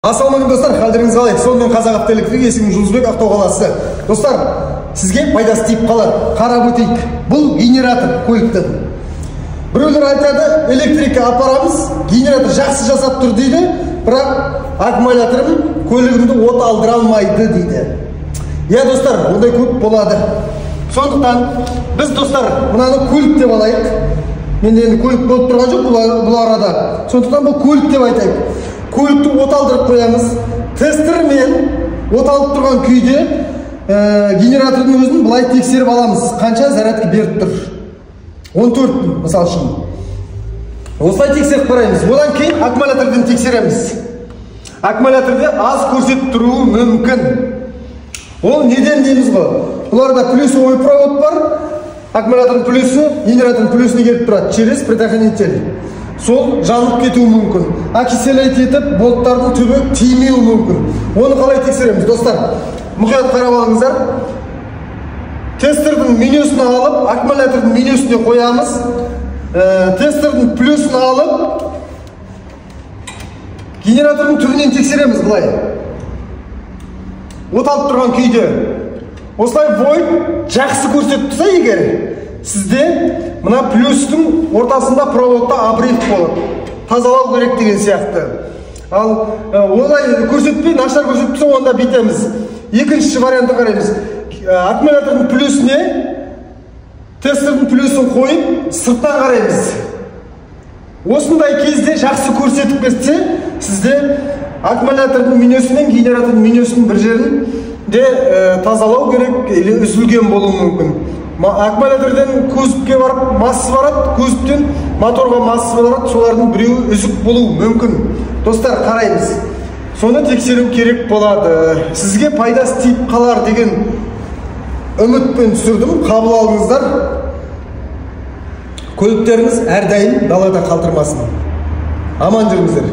Ассалаумағалейкум, достар, қалдарыңыз қалай? Сонымен, Қазақ Автоэлектрик, есімім Жұлдызбек, Ақтау қаласы. Достар, сізге пайдасы тиіп қалар. Қарап өтейік. Бұл генератор көліктің. Біреулер айтады, электрикке апарамыз, генератор жақсы жасап тұр дейді, бірақ аккумуляторым көлігімді от алдыра алмайды дейді. Иә, достар, ондай көп болады. Сондықтан біз, достар, мынаны көлік деп алайық. Менде енді көлік болып тұрған жоқ бұл арада. Сондықтан бұл көлік деп айтайық. Көлікті от алдырып қоямыз. Тестермен от алып тұрған күйде генератордың өзін былай тексеріп аламыз. Қанша зарядка беріп тұр? 14, мысал үшін. Осылай тексеріп қараймыз. Одан кейін аккумулятордан тексереміз. Аккумуляторда аз көрсетіп тұруы мүмкін. Ол неден дейміз ғой? Бұларда плюсовой провод бар. Аккумулятордың плюсы генератордың плюсіне келіп тұрады через предохранитель. Сол жанып кетуі мүмкін. Окислять етіп, болттардың түбі тимеуі мүмкін. Оны қалай тексереміз, достар? Мұқият қарап алыңыздар. Тестердің менюсін алып, аккумулятордың менюсіне қоямыз. Тестердің плюсін алып, генератордың түбінен тексереміз былай. От алып тұрған күйде. Осылай вольт жақсы көрсетіп тұрса егер, сізде мына плюстің ортасында проводта обрыв болады. Тазалау керек деген сияқты. Ал олай көрсетпей, нашар көрсетіп тұрса, онда бүйтеміз. Екінші вариантты қараймыз. Аккумулятордың плюсіне тестердің плюсін қойып, сырттан қараймыз. Осындай кезде жақсы көрсетіп кетсе, сізде аккумулятордың менюсі мен генератордың менюсінің бір жерінде тазалау керек или үзілген болуы мүмкін. Аккумулятордан кузовке барып массы барады, кузовтен моторға массы барады, солардың біреуі үзік болуы мүмкін. Достар, қараймыз. Соны тексеру керек болады. Сізге пайдасы тиіп қалар деген үмітпен түсірдім. Қабыл алыңыздар. Көліктеріңіз әрдайым далада қалдырмасын. Аман жүріңіздер.